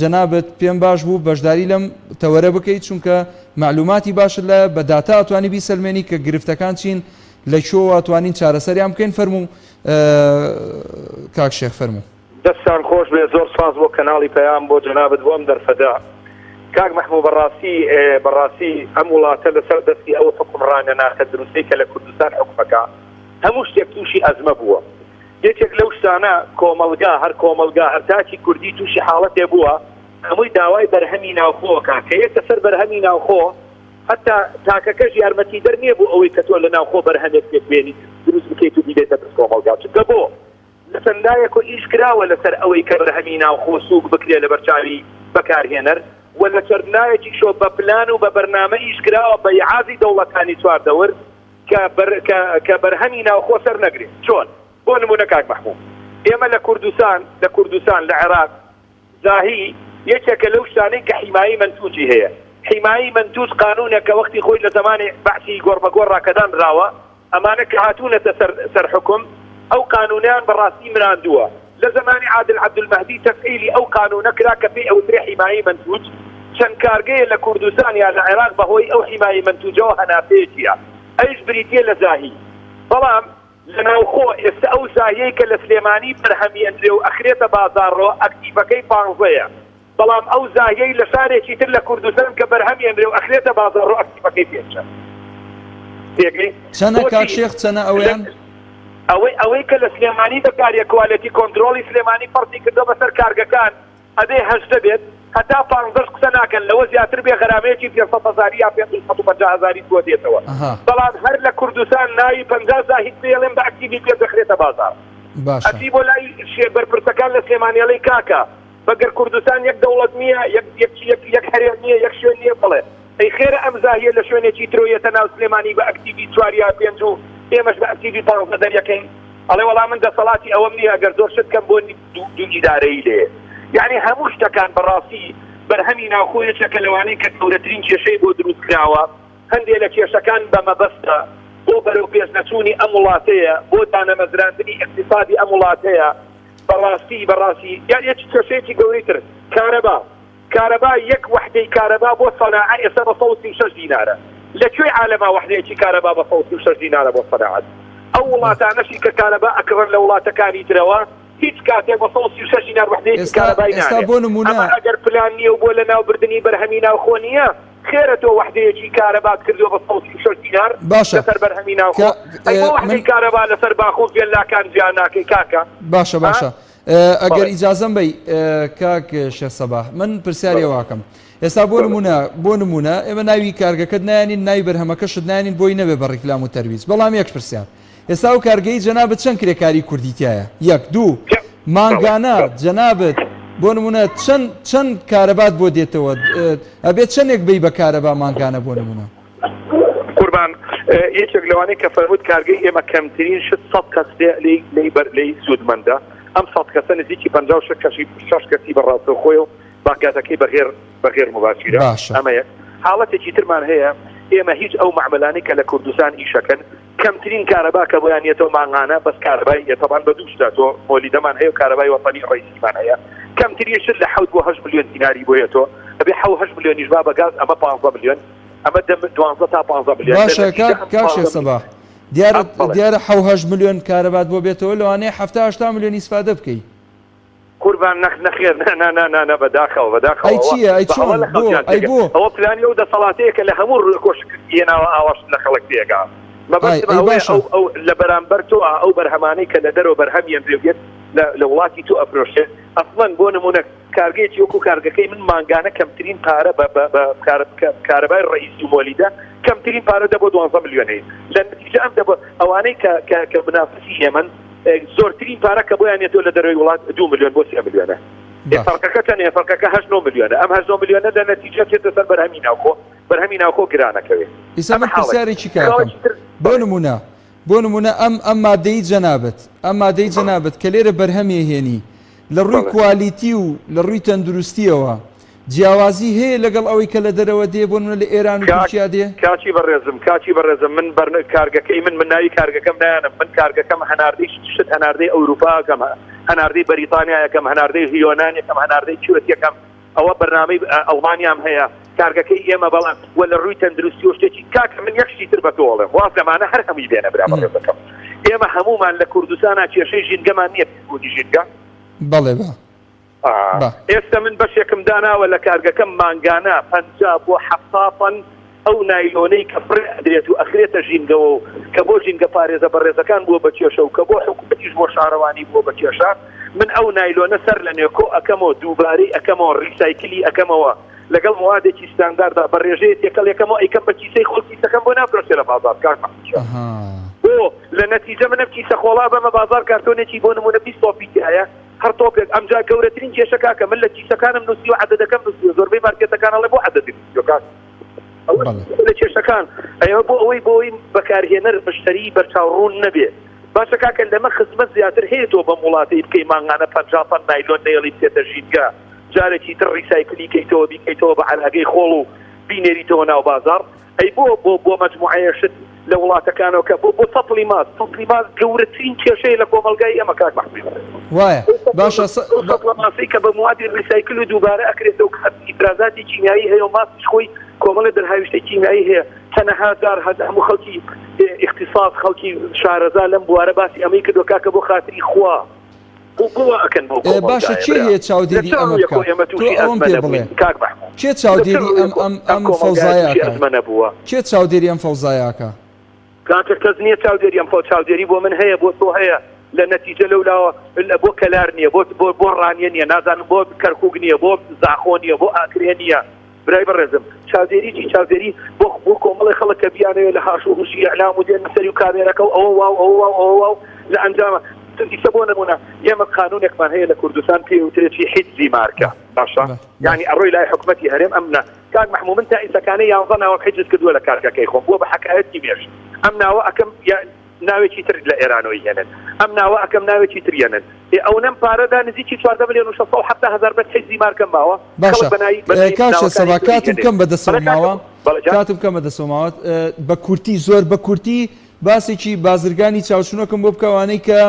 جەنابت پێم باش بوو بەشداری لەم تەوەرە بکەیت چونکە مەعلوماتی باشت لایە بە داتا ئەتوانی بیسەلمێنی کە گرفتەکان چین لە کوێوە ئەتوانین چارەسەریان بکەین فەرموو کاک شێخ فەرموو. دەستتان خۆش بێ زۆر سپاس بۆ کەناڵی پەیام بۆ جەنابت بۆ ئەم دەرفەتە کاک مەحموو بەڕاستی بەڕاستی ئەم وڵاتە لەسەر دەستی ئەو حوکمڕانە ناتەندروستەی کە لە کوردستان حوکمەکا هەموو شتێک تووشی ئەزمە بووە یەکێک لەو شتانە کۆمەڵگا، هەر کۆمەڵگا، هەر تاکی کوردی تووشی حاڵەتێ بووە، هەمووی داوای بەرهەمی ناوخۆ ئەکا، کە یەتە سەر بەرهەمی ناوخۆ، هەتا تاکەکەش یارمەتیدەر نییە بۆ ئەوەی کە تۆ لە ناوخۆ بەرهەمێک پێک بێنیت، دروست بکەیت و بیدەیتە دەست کۆمەڵگا، چونکە بۆ؟ لە چەند لایەکۆ ئیش کراوە لەسەر ئەوەی کە بەرهەمی ناوخۆ سووک بکرێ لەبەر چاوی بەکارهێنەر و لە چەند لایەکیشۆ بە پلان و بە بەرنامە ئیش کراوە بە ئیعازی دەوڵەتانی چواردەور، کە کە کە بەرهەمی ناوخۆ سەر نەگرێ چۆن؟ بۆ نموونە کاک مەحموو ئێمە لە کوردستان لە کوردستان لە عێراق زاهی یەکێکە لەو شتانەی کە حیمایەی مەنتوجی هەیە حیمایەی مەنتوج قانوونێکە وەختی خۆی لە زەمانی بەعسی گۆڕبەگۆڕا کە دانراوە ئەمانە کە هاتوونەتە سەر سەر حوکم ئەو قانوونەیان بە ڕاستی مراندووە لە زەمانی عادل عەبدولمەهدی تەفعیلی ئەو قانوونە کرا کە پێی ئەوترێ حیمایەی مەنتوج چەند کارگەیە لە کوردستان یا لە عێراق بە هۆی ئەو حیمایەی مەنتوجەوە هەناسەیەکیە ئەویش بریتیە لە زاهی بەڵام لە ناوخۆ ئێستا ئەو زاهیەی کە لە سلێمانی بەرهەمیەنرێ و ئەخرێتە بازاڕەوە ئەکتیڤەکەی پانزەیە بەڵام ئەو زاهیەی لە شارێکی تر لە کوردستان کە بەرهەم ێنرێ و ئەخرێتە بازاڕ و ئەکتیڤەکەی پێنجە. تێگەی؟ چەنە کاک بۆچی؟ شێخ چەنە ئەوەیان؟ ئەوەی ئەوەی کە لە سلێمانی بەکاریە quality control ی سلێمانی فەرزی کردوە بەسەر کارگەکان ئەبێ 18 بێت هەتا پانزەش قسە ناکەن لەوە زیاتر بێ غەرامەیەکی 500 هەزاری یا 550 هەزاری بۆ دێتەوە ئەها. بەڵام هەر لە کوردستان ناوی 50 زاهید پێڵێن بە ئەکتیڤی پێ دەخرێتە بازاڕ باشە. ئەچی بۆ لای شێ بەرپرسەکان لە سلێمانی ئەڵێی کاکە مەگەر کوردستان یەک دەوڵەت نییە، یەک یەک یەک یەک هەرێم نییە، یەک شوێن نییە؟ بەڵێ. ئەی خێرە ئەم زاهییە لە شوێنێکی ترۆ یەتە ناو سلێمانی بە ئەکتیڤی چوار یا پێنج و ئێمەش بە ئەکتیڤی پانزە دەریەکەین؟ ئەڵێ وەڵا من دەسەڵاتی ئەوەم نییە ئەگەر زۆر شت کەم بۆ دوو دوو ئیدارەیی لێ. یەعنی هەموو شتەکان بەڕاستی بەرهەمی ناوخۆ یەکێکە لەوانەی کە گەورەترین کێشەی بۆ دروست کراوە. هەندێ لە کێشەکان بە مەبەستە بۆ. بەرەو پێش نەچوونی ئەم وڵاتەیە، بۆ دانەمەزراندنی ئیقتیسادی ئەم وڵاتەیە، بەڕاستی بەڕاستی یان یەک کێشەیەکی گەورەی تر کارەبا، کارەبا یەک وەحدەی کارەبا بۆ سەناعە ئێستا بە 136 دینارە، لە کوێی عالەما وەحدەیەکی کارەبا بە 136 دینارە بۆ سەناعەت؟ ئەو وڵاتانەشی کە کارەبا ئەکڕن لە وڵاتەکانی ترەوە هیچ کاتێک بە 136 دینار وەحدەیەکی ئێستا کارەبای ئێستا نانێ. بۆ نموونە ئەمە ئەگەر پلان نییە و بۆ لەناوبردنی بەرهەمی ناوخۆ نییە، خێرە تۆ وەحدەیەکی کارەبات کردووە بە 136 دینار باشە لەسەر بەرهەمی کە ناوخۆ، ئەی بۆ من وەحدەی کارەبا لەسەر باخ و ڤێللاکان جیا ناکەی کاکە؟ باشە ها؟ باشە ئەگەر بەڵێ. ئیجازەم بەی کاک شێخ سەباح من پرسیاری بەڵێ. واکەم ئێستا بۆ بەڵێ. نمونە بۆ نمونە ئێمە ناوی کارگەکەت نایەنین ناوی بەرهەمەکەشت نایەنین بۆی نەبێ بە ڕیکلام و تەرویج بەڵام یەک پرسیار ئێستا ئەو کارگەی جەنابت چەند کرێکاری کوردی تیایە؟ یەک دوو بەڵێ مانگانە بەڵێ. جەنابت بۆ نمونە چەند چەند کارەبات بۆ دێتەوە ئەبێت چەندێک بی بە کارەبا مانگانە بۆ نمونە؟ قوربان یەکێک لەوانەی کە فەرمووت کارگەی ئێمە کەمترین شت سەد کەس لێی لێی بەر لێی سوودمەندە ئەم سەد کەسە نزیکی 56 کەسی شەش کەسی بە ڕاستەوخۆیە و باقیاتەکەی بە غێر بە غێر مباشیرە باشە. ئەمە یەک حاڵەتێکی ترمان هەیە ئێمە هیچ ئەو مەعمەلانەی کە لە کوردستان ئیشەکەن کەمترین کارەبا کە بۆیان یەتەوە مانگانە بەس کارەبای یە تەبان بە دوو شتە تۆ مۆلیدەمان هەیە و کارەبای وەتەنی ڕەیسیمان هەیە کەمترین شت لە حەوت بۆ هەشت ملیۆن دیناری بۆ یەتۆ ئەبێ حەو هەشت ملیۆنیش با بە گاز ئەمە پانزە ملیۆن ئەمە دە دوانزە تا پانزە ملیۆن لە باشە نەتیجە کاک ئەم کاک شێخ پانزە ملیۆن سەباح دیارە ئەم بەڵێ دیارە حەو هەشت ملیۆن کارەبات بۆ بێتەوە لەوانەیە حەفتا هەشتا ملیۆن ئیسفادە بکەی. قوربان نەخ نەخێر نا نا نا نا نا بەداخەوە بەداخەوە ئەی ئەوە چییە ئەی بە هەڵە چۆن لە بۆ خەڵکیان ئەی تێگە بۆ؟ ئەوە پلانی ئەو دەسەڵاتەیە کە لە هەموو ڕووێکەوە شکستی هێناوە ئاوا شت لە خەڵک تێگا ئای مەبەستم ئەی ئەوەیە باشە ئەو ئەو لە بەرامبەر تۆ ئەو بەرهەمانەی کە لە دەرەوە بەرهەم یەنرێ و دێت لە لە وڵاتی تۆ ئەفرۆشێ ئەسڵەن بۆ نموونە کارگەیەکی وەکو کارگەکەی من مانگانە کەمترین پارە بە بە بە کار کارەبای ڕەئیسی و مۆلیدە کەمترین پارە دە بۆ دوانزە ملیۆن هەیە لە نەتیجە ئەم دە بۆ ئەوانەی کە کە کە منافسی ئێمەن زۆرترین پارە کە بۆیان یەتەوە لە دەرەوەی وڵات دوو ملیۆن بۆ سێ ملیۆنە. ئێ باش. فەرقەکە چەنە؟ فەرقەکە هەشت نۆ ملیۆنە. ئەم هەشت نۆ ملیۆنە لە نەتیجە چێتە سەر بەرهەمی ناوخۆ، بەرهەمی ناوخۆ گرانەکەوێ. ئیستا ئەمە من حاڵێک. پرسیارێکی کاکەم. خاڵێکی تر بۆ بەڵێ. نموونە بۆ نموونە ئەم ئەم مادەی جەنابت ئەم مادەی بەڵێ. جەنابت کە لێرە بەرهەمی هێنی لە ڕووی بەڵێ. کوالیتی و لە ڕووی تەندروستیەوە جیاوازی هەیە لەگەڵ ئەوەی کە لە دەرەوە دێ بۆ نمونە لە ئێران و کاک تورکیا دێ؟ کاکی بەڕێزم کاکی بەڕێزم من بەر کارگەکەی من من ناوی کارگەکەم نایەنم من کارگەکەم هەناردەی شت هەناردەی ئەوروپا ئەکەم هەناردەی بەریتانیا یەکەم هەناردەی هیۆنان یەکەم هەناردەی کوێت یەکەم ئەوە بەرنامەی ئەڵمانیام هەیە کارگەکەی ئێمە بەڵام وە لە ڕووی تەندروستی و شتێکی کاکە من یەک شتی تر بە تۆ ئەڵێم واز لەمانە هەر هەمووی بێنە برا بەڕێزەکەم ئێمە هەموومان لە کوردستانا کێشەی ژینگەمان نییە پیسبوونی ژینگە بەڵێ با با. ئێستە من بەشێکم داناوە لە کارگەکەم مانگانە 50 بۆ 70 تەن ئەو نایلۆنەی کە فڕێ ئەدرێت و ئەخرێتە ژینگەوە و کە بۆ ژینگە پارێزە بەڕێزەکان بووە بە کێشە و کە بۆ حکومەتیش بۆ شارەوانی بووە بە کێشە من ئەو نایلۆنە سەر لە نوێ کۆ ئەکەمەوە دووبارەی ئەکەمەوە ڕیسایکلی ئەکەمەوە لەگەڵ موادێکی ستانداردا بە ڕێژەیە تێکەڵ یەکەمەوە ئەیکەم بە کیسەی خۆڵ کیسەکەم بۆ نافرۆشێ لە بازاڕ کاک مەحموود گیان بۆ لە نەتیجە من ئەم کیسە خۆڵا بەمە بازاڕ کارتۆنێکی بۆ نموونە 20 تۆپی تیایە هەر تۆپێک ئەمجا گەورەترین کێشە کاکە من لە کیسەکانم نووسیوە عەدەدەکەم نووسیوە زۆربەی مارکێتەکان ئەڵێ بۆ عەدەدی نووسیوە کاک ئەوە لە کێشەکان ئەوە بۆ ئەوەی بۆ ئەوەی بەکارهێنەر مشتری بەرچاو ڕوون نەبێ باشە کاکە لەمە خزمەت زیاتر هەیە تۆ بەم وڵاتەی بکەی مانگانە 50 تەن نایلۆن نەیەڵی بچێتە ژینگە جارێکی تر ڕیسایکلی کەیتەوە بیکەیتەوە بە عەلاگەی خۆڵ و بینێریتەوە ناو بازاڕ ئەی بۆ بۆ بۆ مەجموعەیە شت لە وڵاتەکانەوە کە بۆ بۆ سەتڵی ماست سەتڵی ماست گەورەترین کێشەیە لە کۆمەڵگای ئێمە کاک مەحموود وایە باشە س... ئەو سەتڵە ماسەی کە بە موادی ڕیسایکل و دووبارە ئەکرێتەوە کە ئیفرازاتی کیمیایی هەیە و ماستیش خۆی کۆمەڵێ دەرهاویشتەی کیمیایی هەیە چەنەها جار هەز هەموو خەڵکی ئیختیساس خەڵکی شارەزا لەم بوارە باسی ئەمەی کردووە کاکە بۆ خاتری خوا باشە کێ هەیە چاودێری ئەمە بکا تۆ ئەوەم پێ بڵێ کێ چاودێری ئەم ئەم ئەم فەوزایە ئەکا کێ چاودێری ئەم فەوزایە ئەکا؟ کاکە کەس نییە چاودێری ئەم فەو چاودێری بۆ من هەیە بۆ تۆ هەیە لە نەتیجە لەو لاوە بۆ کەلار نییە بۆ بۆ بۆ ڕانیە نییە نازانم بۆ کەرکوک نییە بۆ زاخۆ نییە بۆ ئاکرێ نییە برای بەڕێزم چاودێری چی چاودێری بۆ بۆ کۆمەڵی خەڵک کە بیانەوێت لە هاش و هوشی ئیعلام و دێن سەری و کامێرەکە و ئەوە واو ئەوە واو ئەوە واو لە ئەنجامە ئیسە بۆ نمونە ئێمە قانونێکمان هەیە لە کوردستان پێ وترێتی حیزی مارکە باشە یعنی ئەڕۆی لای حکومەتی هەرێم ئەمنە کاک مەحموو من تا ئیسەکانە یانزە ناوەم حیجز کردووە لە کارگەکەی خۆم بووە بە حەکایەتی مێش ئەم ناوە ئەکەم ناوێکی تر لە ئێرانەوەی هێنن ئەم ناوە ئەکەم ناوێکی تر یەنن ئێ ئەونەم پارەدا نزیکی 14 ملیۆن و 670 هەزار بەس حیزی مارکەم ماوە باشە خەڵک بەناوی بەناوی کاک شێخ ناوەکانی باسێکی بازرگانی چاوچنۆکم بۆ بکە ئەوانەی کە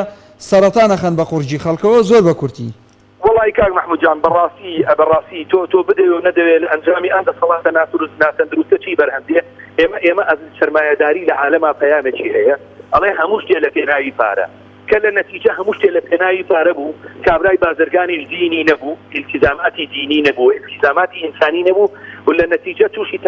سەرەتان ئەخەن بە قوڕگی خەڵکەوە زۆر بە کورتی. وەڵایی کاک مەحمود جان بەڕاستی بەڕاستی تۆ تۆ بدەوێ و نەدەوێ لە ئەنجامی ئەم دەسەڵاتە ناتروست ناتەندروستە چی بەرهەم دێ ئێمە ئێمە ئەز سەرمایەداری لە عالەما پەیامێکی هەیە ئەڵێ هەموو شتێ لە پێناوی پارە کە لە نەتیجە هەموو شتێ لە پێناوی پارە بوو کابرای بازرگانیش دینی نەبوو ئیلتیزاماتی دینی نەبوو ئیلتیزاماتی ئینسانی نەبوو و لە نەتیجە تووشی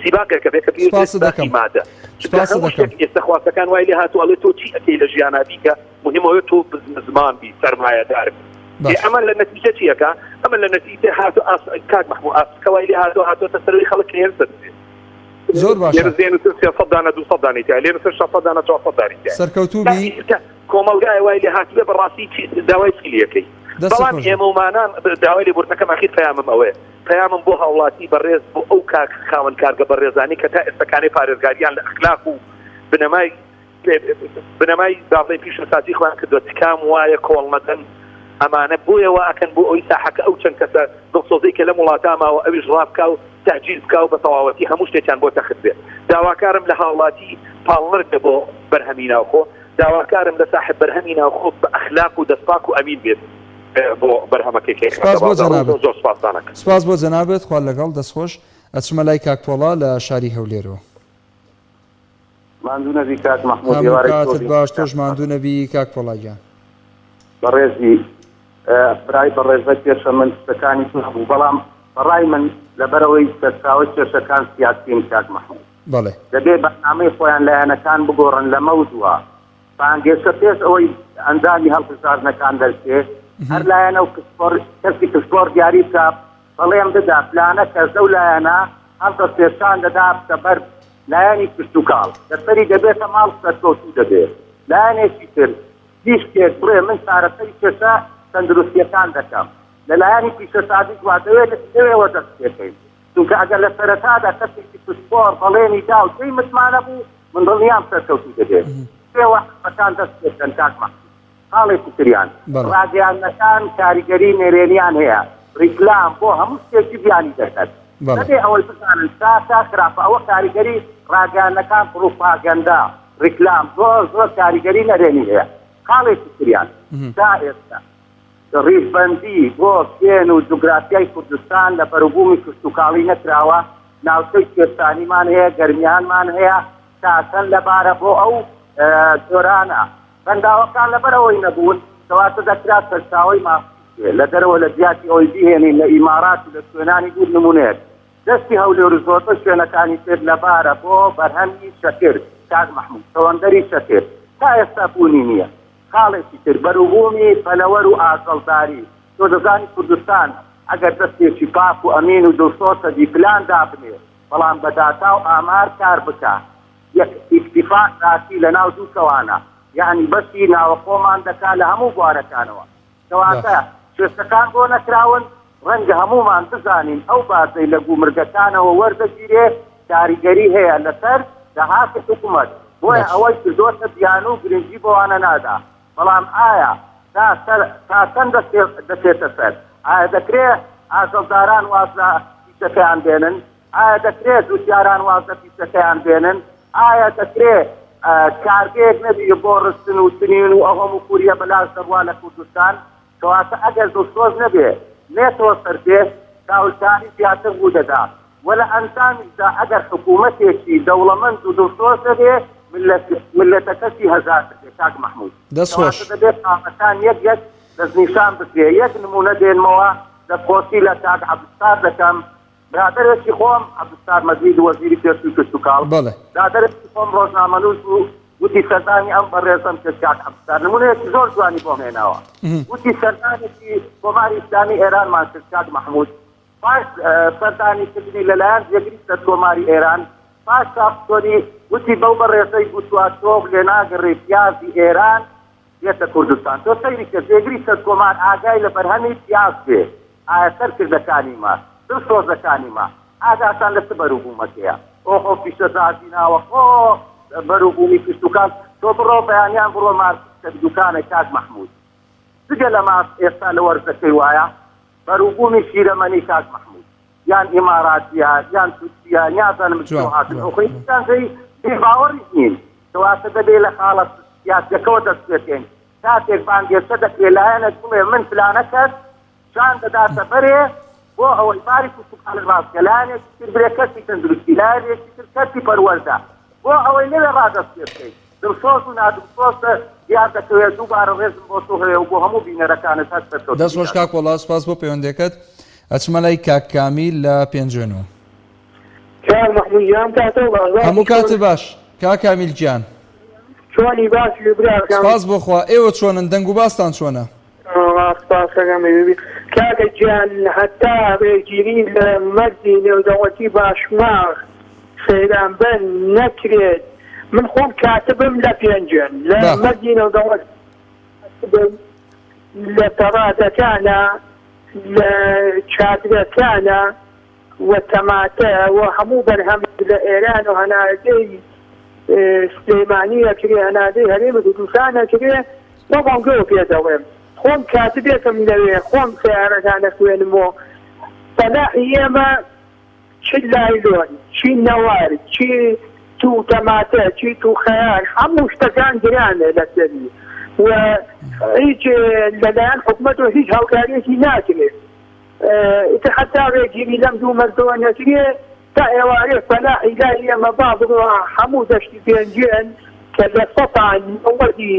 سیباقێکە بێ کە پێی سپاست دەکەم مادە سپاست هەموو دەکەم. شتێک ئێستا خواستەکان وای لێ هاتوو ئەڵێ تۆ چی ئەکەی لە ژیانا بیکە مهم ئەوەیە تۆ بزنسمان بی سەرمایەدار بی باش. ئەمە لە نەتیجە چی ئەکا ئەمە لە نەتیجە هاتو ئاس کاک مەحموو ئاسکە وای لێ هاتوو هاتووەتە سەرەوەی خەڵک کە هێرس دەدرێ زۆر باشە. لێرە لێ نووسن 300 دانە 200 دانەی تیا لێ نووسن 600 دانە 400 دانەی تیا سەرکەوتوو بی. کۆمەڵگای وای لێ هاتبێ بەڕاستی داوای چی لەکەی دەستت بەڵام خۆش بێ. ئێمە ومانان داوای لێبوردنەکەم ئەخیر پەیامم ئەوەیە پەیامم بۆ هاوڵاتی بەڕێز بۆ ئەو کاک خاوەن کارگە بەڕێزانی کە تا ئێستەکانەی پارێزگاریان لە ئەخلاق و بنەمای بنەمای با بڵێین پیشەسازی خۆیان کردوە تکام وایە کۆڵ نەدەن ئەمانە بۆیە وا ئەکەن بۆ ئەوی ساحەکە ئەو چەند کەسە دڵسۆزەی کە لەم وڵاتە ماوە ئەویش ڕابکا و تەهجیر بکا و بە تەواوەتی هەموو شتێکیان بۆ تەخت بێت داواکارم لە هاوڵاتی پاڵنەر بێ بۆ بەرهەمی ناوخۆ داواکارم لە ساحب بەرهەمی ناوخۆ بە ئەخلاق و دەستپاک و ئەمین بێت بۆ بەرهەمەکەی کە سپاس بۆ جەنابت. زۆر سپاستان ئەکەم. سپاس بۆ جەنابت خوا لەگەڵ دەست خۆش ئەچمە لای کاک پۆڵا لە شاری هەولێرەوە. ماندوو نەبی کاک مەحمود هەموو ئێوارەی کاتت تۆ باش تۆش ماندوو نەبی کاک پۆڵا گیان. بەڕێزی برای بەڕێزە کێشە من شتەکانی تۆ هەبوو بەڵام بەڕای من لەبەرئەوەی سەرچاوەی کێشەکان سیاسین کاک مەحمود بەڵێ. دەبێ بەرنامەی خۆیان لایەنەکان بگۆڕن لەمەودوا بانگێشە پێش ئەوەی ئەنجامی هەڵبژاردنەکان دەرچێ هەر لایەنە و پسپۆر کەسی پسپۆر دیاری بکا بەڵێن بدا پلانە کەس لەو لایەنە هەڵدەستێ شان دەدا بچە بەر لایەنی کشتوکاڵ لەسەری دەبێتە ماڵ سەرکەوتوو دەبێ لایەنێکی تر پزیشکێک بڵێ من چارەسەری کێشە تەندروستیەکان دەکەم لە لایەنی پیشەسازیش وا دەوێ لەوێوە دەست پێکەین چونکە ئەگەر لە سەرەتادا کەسێکی پسپۆڕ بەڵێنی دا و جێی متمانە بوو من دڵنیام سەرکەوتوو دەبێت لەوێوە حزبەکان دەست پێبکەن کاک مەحمود. خاڵێکی تریان، ڕاگەیاندنەکان کاریگەری نەرێنیان هەیە، ڕیکلام بۆ هەموو شتێکی بیانی دەکەن، بەبێ ئەوەی بزانن چاکە خراپە، ئەوە کاریگەری ڕاگەیاندنەکان پڕوپاگەندە، ڕیکلام زۆر زۆر کاریگەری نەرێنی هەیە. خاڵێکی تریان، تا ئێستا ڕیزبەندی بۆ شوێن و جوگرافیای کوردستان لە بەروبوومی کشتوکاڵی نەکراوە، ناوچەی کوێستانیمان هەیە، گەرمیانمان هەیە، تا چەند لەبارە بۆ ئەو جۆرانە؟ بەنداوەکان لەبەر ئەوەی نەبوون، کەواتە دەکرا سەرچاوەی ماسیش بێ لە دەرەوە لە جیاتی ئەوەی بیهێنین لە ئیمارات و لە شوێنانی دوور نموونەیەک دەشتی هەولێر و زۆربەی شوێنەکانی تر لەبارە بۆ بەرهەمی شەکر کاک مەحموود چەوەندەری شەکر تا ئێستا بوونی نییە خاڵێکی تر بەروبوومی پەلەوەر و ئاژەڵداری تۆ دەزانی کوردستان ئەگەر دەستێکی پاک و ئەمین و دڵسۆز هەبی پلان دابنێ بەڵام بە داتا و ئامار کار بکا یەک ئیکتیفا ذاتی لە ناو دووکەوانە یەعنی بەشی ناوەخۆمان دەکا لە هەموو بوارەکانەوە کەواتە کێشەکان بۆ نەکراون ڕەنگە هەموومان بزانین ئەو باجەی لە گومرگەکانەوە وەردەگیرێ کاریگەری هەیە لەسەر داهاتی حکومەت بۆیە ئەوەی کردۆتە بیانوو گرنگی بەوانە نادا بەڵام ئایا تا سەر تا چەند دەچێتە سەر؟ ئایا دەکرێ ئاژەڵداران واز لە پیشەکەیان بێنن؟ ئایا دەکرێ جوتیاران واز لە پیشەکەیان بێنن؟ ئایا دەکرێ کارگەیەک نەبی بۆ ڕستن و چنین و ئەو هەموو کوریە بەلاش دەڕوا لە کوردستان؟ کەواتە ئەگەر دڵسۆز نەبێ نێتەوە سەر پێ، کاولکاری زیاتر ڕوودەدا و لە ئەنجامیشدا ئەگەر حکوومەتێکی دەوڵەمەند و دڵسۆز نەبێ میللەتەکەشی هەژار دەبێ کاک مەحموود. دەست خۆش. کەواتە دەبێ خاڵەکان یەک یەک دەستنیشان بکرێ. یەک نموونە دێنمەوە، دەستخۆشی لە کاک عەبدولستار دەکەم، برادەرێکی خۆم، عەبدولستار مەجید وەزیری پێشووی کشتوکاڵ، بەڵێ. برادەرێکی خۆم ڕۆژنامەنووس بوو، وتی سەردانی ئەم بەڕێزەم کرد کاک عەبدولستار نموونەیەکی زۆر جوانی بۆم هێناوە، وتی سەردانێکی کۆماری ئیسلامی ئێرانمان کرد کاک مەحموود، پاش سەردانی کردنی لەلایەن جێگری سەرکۆماری ئێران، پاش چاپچۆنی وتی بەو بەڕێزەی گوتووە تۆ لێناگەڕێی پیازی ئێران دێتە کوردستان. تۆ سەیری کە جێگری سەرکۆمار ئاگای لە بەرهەمی پیاز بێ، ئایا سەرکردەکانی مە، دڵسۆزەکانی مە ئاگاتان لە چ بەروبوومەکەیە؟ ئۆخۆ پیشەسازی ناوەخۆ، بەروبوومی کشتوکاڵ، تۆ بڕۆ بەیانیان بڕۆ مارکێتێک دوکانێک کاک مەحموود جگە لە ماست ئێستا لە وەرزەکەی وایە بەروبوومی شیرەمەنی کاک مەحموود یان ئیماراتیە یان تورکیە نیازانم جوان هاتن جوان ئۆخۆ هیچیان جێی بێ باوەڕیش نین. کەواتە دەبێ لە خاڵە سیاسیەکەوە دەست پێ بکەین. کاتێک بانگێشە دەکرێ لایەنێک بڵێ من فلانە کەس شان دەداتە بەرێ بۆ ئەوەی باری کشتوکاڵی ڕاست بکە، لایەنێکی تر برێ کەرتی تەندروستی، لایەنێکی تر کەرتی پەروەردە، بۆ ئەوەی لەوێ ڕا دەست پێ بکەین. دڵسۆز و نادڵسۆز دیار دەکەوێت، دووبارە ڕێزم بۆ تۆ هەیە و بۆ هەموو بینەرەکانت هەر سەرکەوتوو دەست بی خۆش کاک کاک وەڵا سوپاس بۆ پەیوەندیەکەت ئەچمە لای کاک کامیل لە پێنجوێنەوە. کاک مەحمود گیان کاتەو باش باشی هەموو کاتت چۆنی؟ باش کاک کامیل گیان. چۆنی باشی براکەم؟ سوپاس بۆ خوا ئێوە چۆنن دەنگ و باستان چۆنە؟ وەڵا سوپاسەکەم ئەیوبی. کاکە گیان هەتا ڕێگیری لە مەرزی نێودەوڵەتی باشماخ سەیران بەند نەکرێت من خۆم کاتبم لە پێنجوێن لە با. مەرزی نێودەوڵەتی کاتبم لە تەڕادەکانە لە چادرەکانە و تەماتە و هەموو بەرهەمێک لە ئێران و هەناردەی سلێمانی ئەکرێ هەناردەی هەرێمی کوردستان ئەکرێ بە بەڵگەوە پێ دەڵێم خۆم کاتبێکم لەوێ خۆم سەیارەکان ئەخوێنم و فەلاحی ئێمە چ لایلۆن چی نەوار چی تو تەماتە چی تو خەیار هەموو شتەکان گرانە لەسەری و هیچ لەلایەن حکومەتەوە هیچ هاوکاریەکی ناکرێ. ئیتر هەتا ڕێگیری لەم دوو مەرزەوە نەکرێ تا ئێوارێ فەلاحی لای ئێمە با بڕوا هەموو دەشتی پێنجوێن کە لە سەتا نەوەدی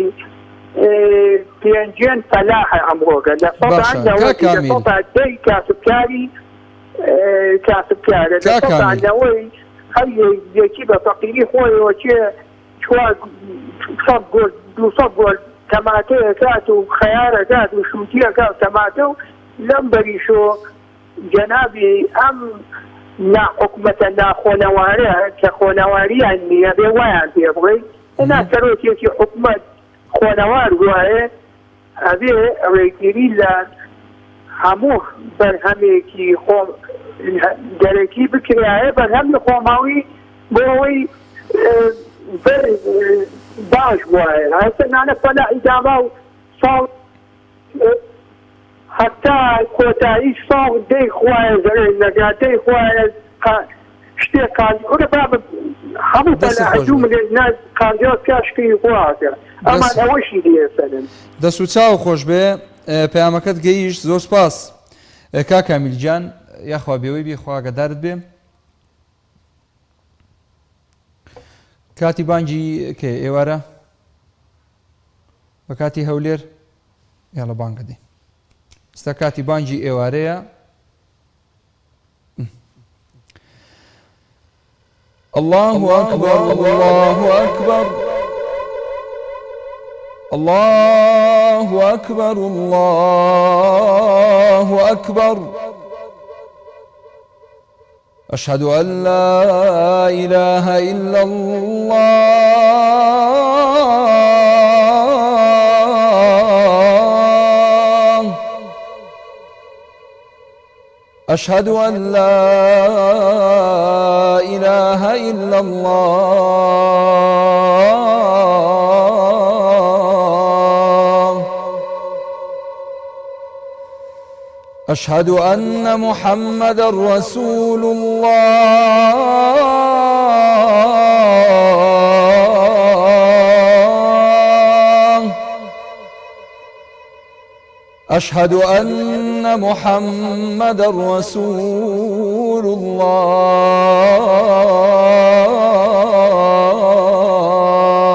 پێنجوێن فەلاحە ئەمڕۆکە لە سەتا باشە کاک نەوەدی لە کامیل. سەتا دەی کاسبکاری کاسبکارە لە کاک سەتا کامیل. نەوەی هەر یەکی بە فەقیری خۆیەوە کێ 400 گۆل 200 گۆل تەماتە ئەکات و خەیار ئەکات و شوتی ئەکات و تەماتە و لەم بەریشۆ جەنابی ئەم ناحکومەتە ناخۆنەوارە کە خۆنەواریان نیە بێ وایان پێ بڵێی نا سەرۆکێکی حکومەت خۆنەوار گوایە ئەبێ ڕێگیری لە هەموو بەرهەمێکی خۆ دەرەکی بکرایە بەرهەمی خۆماڵی بۆ ئەوەی بەر باش بوایە هەستە نانە فەلاحی دابا و ساڵ هەتا کۆتایی ساڵ دەی خوایە زەرەر نەکا دەی خوایە شتێک قاز کورە بابە هەموو دەستت فەلاحە خۆش دوو بێ. ملیۆن دینار قازیاز کا شکری خوا ئەکا ئەمان دەست ئەوەشی لێ سەنن. دەست و چاو خۆش بێ پەیامەکەت گەیشت زۆر سپاس کاک کامیل گیان یاخوا بێوەی بی خوا ئاگادارت بێ. کاتی بانگی کێ ئێوارە بە کاتی هەولێر یاڵە بانگە دێ ئستا کاتی بانگی ئێوارەیە الله أكبر الله أكبر الله أكبر الله أكبر أشهد أن لا إله إلا الله أشهد أن لا إله إلا الله أشهد أن محمدا رسول الله أشهد أن محمدا رسول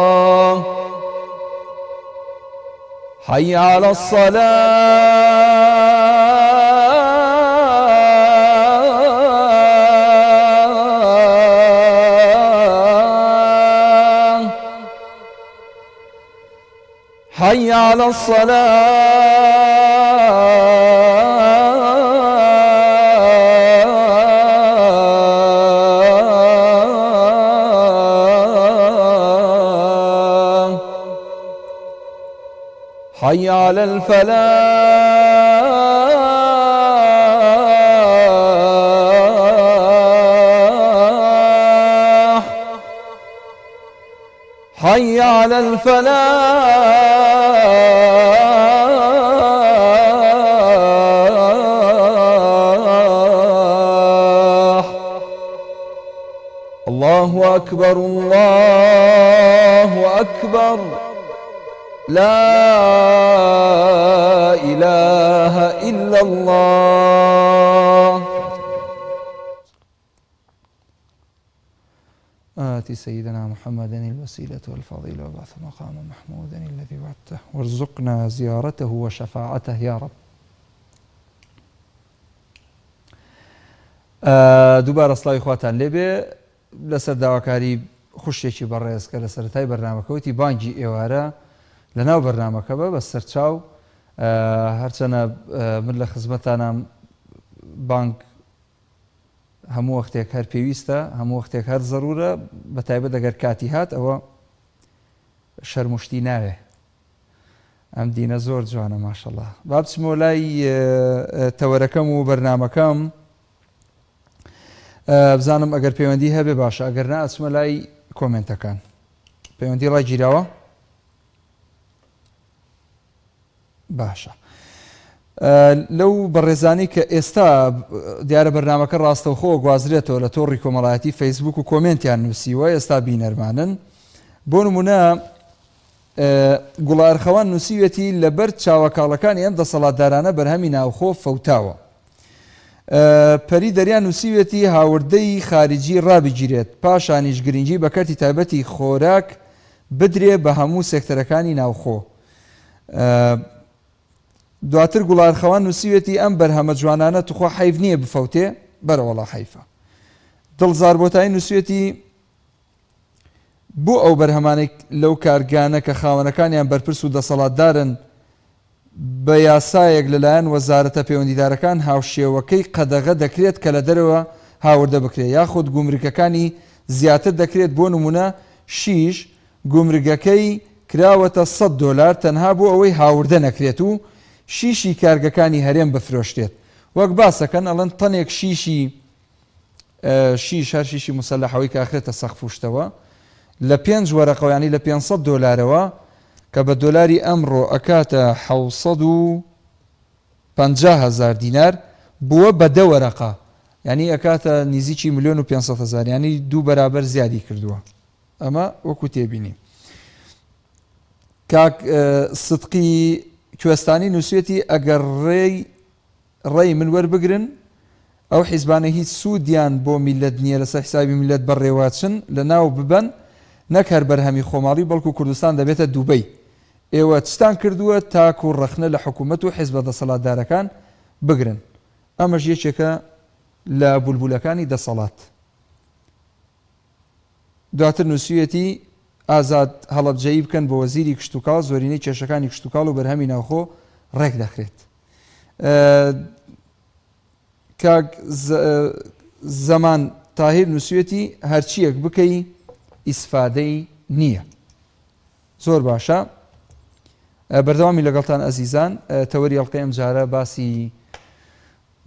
الله حي على الصلاة حي على الصلاة حي على الفلاح حي على الفلاح. اللە اکبر اللە اکبر لا اله الا اللە. آت سيدنا محمدا الوسيلة والفضيلة وابعث مقاما محمودا الذي وعدته وارزقنا زيارته وشفاعته يا رب. دووبارە سڵاوی خواتان لێبێ لەسەر داواکاری خوشتێکی بەڕێز کە لە سەرەتای بەرنامەکە وتی بانگی ئێوارە لە ناو بەرنامەکە بە بە سەرچاو هەرچەنە من لە خزمەتانام بانگ هەموو وەختێک هەر پێویستە هەموو وەختێک هەر زەرورە بە تایبەت ئەگەر کاتی هات ئەوە شەرمشتی ناوێ ئەم دینە زۆر جوانە ماشەڵا با بچمەوە لای تەوەرەکەم و بەرنامەکەم بزانم ئەگەر پەیوەندی هەبێ باشە ئەگەر نا ئەچمە لای کۆمنتەکان پەیوەندی ڕاگیراوە باشە لەو بەڕێزانی کە ئێستا دیارە بەرنمەکە ڕاستەوخۆ گوازرێتەوە لە تۆڕی کۆمەڵایەتی فەیسبوک و کۆمنتیان نووسیوە ئێستا بینەرمانن بۆ نمونە گوڵە ئەرخەوان نووسیویەتی، لەبەر چاوە کاڵەکانی ئەم دەسەڵاتدارانە بەرهەمی ناوخۆ فەوتاوە. پەری دەریا نووسیویەتی، هاوردەی خاریجی ڕابگیرێت، پاشانیش گرنگی بە کەرتی تایبەتی خۆراک بدرێ بە هەموو سێکتەرەکانی ناوخۆ. دواتر گوڵە ئەرخەوان نووسیویەتی، ئەم بەرهەمە جوانانە توخوا حەیف نییە بفەوتێ؟ بەرەوەڵا حەیفە. دڵزار بۆتایی نووسیویەتی، بۆ ئەو بەرهەمانەی لەو کارگانە کە خاوەنەکانیان بەرپرس و دەسەڵاتدارن بە یاسایەک لەلایەن وەزارەتە پەیوەندیدارەکان هاوشێوەکەی قەدەغە دەکرێت کە لە دەرەوە هاوردە بکرێت یاخود گومرگەکانی زیاتر دەکرێت بۆ نمونە شیش گومرگەکەی کراوەتە سەد دۆلار تەنها بۆ ئەوەی هاوردە نەکرێت و شیشی کارگەکانی هەرێم بفرۆشرێت وەک باسەکەن ئەڵێن تەنێک شیشی شیش هەر شیشی موسەلەح ئەوەی کە ئەخرێتە سەقف و شتەوە لە پێنج وەرەقەوە یانی لە 500 دۆلارەوە کە بە دۆلاری ئەمڕۆ ئەکاتە 750 هەزار دینار بووە بە دە وەرەقە یانی ئەکاتە نزیکی ملیۆن و 500 هەزار یانی دوو بەرابەر زیادی کردووە ئەمە وەکو تێبینی کاک سدقی کوێستانی نووسێتی ئەگەر ڕێی ڕەی من وەربگرن ئەو حیزبانە هیچ سوودیان بۆ میللەت نییە لەسەر حیسابی میللەت بەڕێوەچن لەناو ببەن نەک هەر بەرهەمی خۆماڵی بەڵکو کوردستان دەبێتە دوبەی ئێوە چتان کردووە تاکو ڕەخنە لە حکومەت و حیزبە دەسەڵاتدارەکان بگرن ئەمەش یەکێکە لە بولبولەکانی دەسەڵات. دواتر نووسیویەتی، ئازاد هەڵەبجەیی بکەن بە وەزیری کشتوکاڵ زۆرینەی کێشەکانی کشتوکاڵ و بەرهەمی ناوخۆ ڕێکدەخرێت. کاک زەمان تاهیر نووسیویەتی، هەرچییەک بکەی ئیسفادەی نییە. زۆر باشە بەردەوامی لەگەڵتان ئەزیزان تەوەری ئەڵقەی ئەمجارە باسی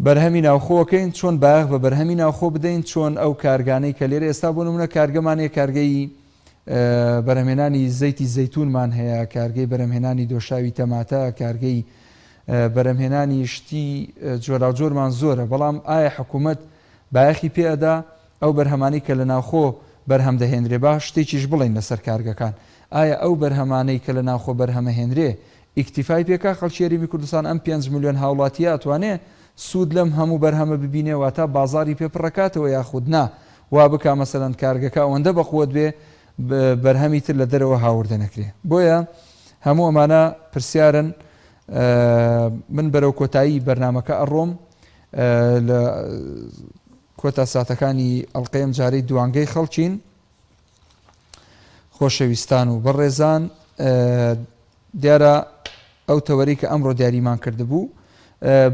بەرهەمی ناوخۆ ئەکەین چۆن بایەخ بە بەرهەمی ناوخۆ بدەین چۆن ئەو کارگانەی کە لێرە ئێستا بۆ نمونە کارگەمان هەیە کارگەی بەرهەمهێنانی زەیتی زەیتونمان هەیە کارگەی بەرهەمهێنانی دۆشاوی تەماتە کارگەی بەرهەمهێنانی شتی جۆراوجۆرمان زۆرە بەڵام ئایا حکوومەت بایەخی پێ ئەدا ئەو بەرهەمانەی کە لە ناوخۆ بەرهەم دەهێنرێ با شتێکیش بڵێین لەسەر کارگەکان ئایا ئەو بەرهەمانەی کە لە ناوخۆ بەرهەمەهێنرێ ئیکتیفای پێکا خەڵکی هەرێمی کوردستان ئەم پێنج ملیۆن هاوڵاتیە ئەتوانێ سوود لەم هەموو بەرهەمە ببینێ واتا بازاڕی پێ پڕەکاتەوە یاخود نا وا بکا مەسەلەن کارگەکە ئەوەندە بەقوەت بێ بەرهەمی تر لە دەرەوە هاوردە نەکرێ بۆیە هەموو ئەمانە پرسیارن من بەرەو کۆتایی بەرنامەکە ئەڕۆم لە کۆتا ساتەکانی ئەڵقەی ئەمجارەی دوانگەی خەڵکین خۆشەویستان و بەڕێزان دیارە ئەو تەوەرەی کە ئەمڕۆ دیاریمان کردبوو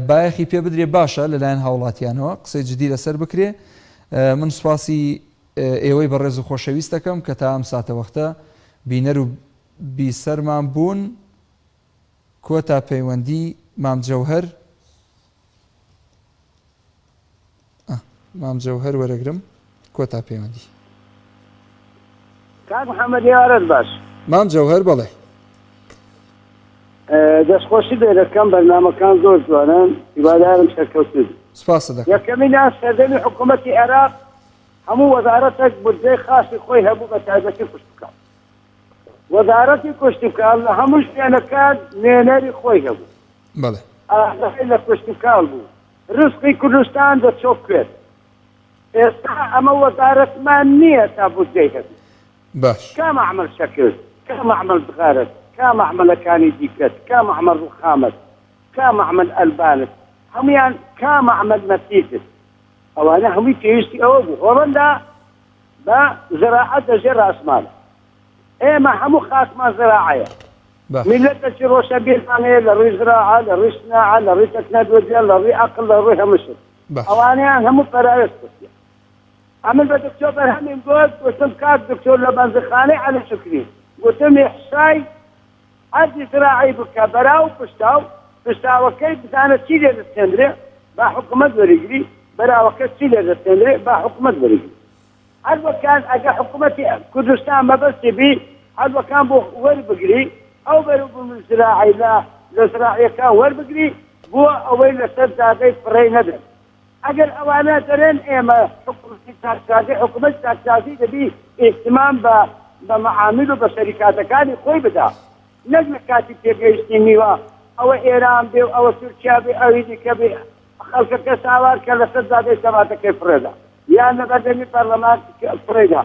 بایەخی پێ بدرێ باشە لەلایەن هاوڵاتیانەوە قسەی جدی لەسەر بکرێ من سوپاسی ئێوەی بەڕێز و خۆشەویست دەکەم کە تا ئەم ساتەوەختە بینەر و بیسەرمان بوون کۆتا پەیوەندی مام جەوهەر مام جەوهەر وەرەگرم کۆتا پەیوەندی. کاک محمد ئێوارەت باش. مام جەوهەر بەڵێ. دەستخۆشی لێ دەکەم بەرنامەکان زۆر جوانن هیوادارم سەرکەوتوو بی. سپاست دەکەم. یەکەمینیان سەردەمی حکوومەتی عێراق. هەموو وەزارەتێک بودجەی خاسی خۆی هەبوو بە تایبەتی کشتوکاڵ. وەزارەتی کشتوکاڵ لە هەموو شوێنەکان نوێنەری خۆی هەبوو. بەڵێ. ئاگای لە کشتوکاڵ بوو. رزقی کوردستان دەچۆ کوێت؟ ئێستا ئەمە وەزارەتمان نییە تا بودجەی هەبی. باش. کا مەعمەل شەکر، کا مەعمەل زغارەت، کا مەعمەلەکانی دیکەت، کا مەعمەل ڕوخامەت، کا مەعمەل ئەلبانت، هەموویان کا مەعمەل نەسیجت. ئەوانە هەمووی پێویستی ئەوە بوو. هۆڵەندا بە زراعەت دەژێ ڕاسمالە. ئێمە هەموو خاکمان زراعەیە. باش. میللەتەکی ڕۆشەنبیرمان هەیە لە ڕووی زراعە، لە ڕووی سناعە، لە ڕووی تەکنەلۆجیا، لە ڕووی ئەقڵ، لە ڕووی هەموو شت. باش. ئەوانەیان هەموو پەراوێز خستیە. ئەمن بە دکتۆر بەرهەمیم گۆت، گوتم کاک دکتۆر لە بەنزینخانەی عەلی شوکری، گوتم ئیحسای ئەرزی زراعی بکە بەراو پشتاو، پشتاوەکەی بزانە چی لێ دەستێندرێ با حکومەت وەریگری، بەراوەکە چی لێ دەستێندرێ با حکومەت وەریگری. هەروەکان ئەگە حکومەتی کوردستان مەبەستی بی هەروەکان بۆ وەربگری ئەو بەروبوومی زراعی لە لە زراعیەکان وەربگری بۆ ئەوەی لەسەر جادەی فڕێی نەدەن. ئەگەر ئەوانە دەرێن ئێمە حکومەتی چاکسازی حکومەتی چاکسازی دەبی ئیهتمام بە بە مەعامل و بە شەریکاتەکانی خۆی بدا نەک لە کاتی پێگەیشتنی میوە ئەوە ئێران بێ و ئەوە تورکیا بێ ئەوی دیکە بێ خەڵکەکە ساوار کە لەسەر جادەی تەماتەکەی فڕێدا یان لە بەردەمی پەرلەمان فڕێدا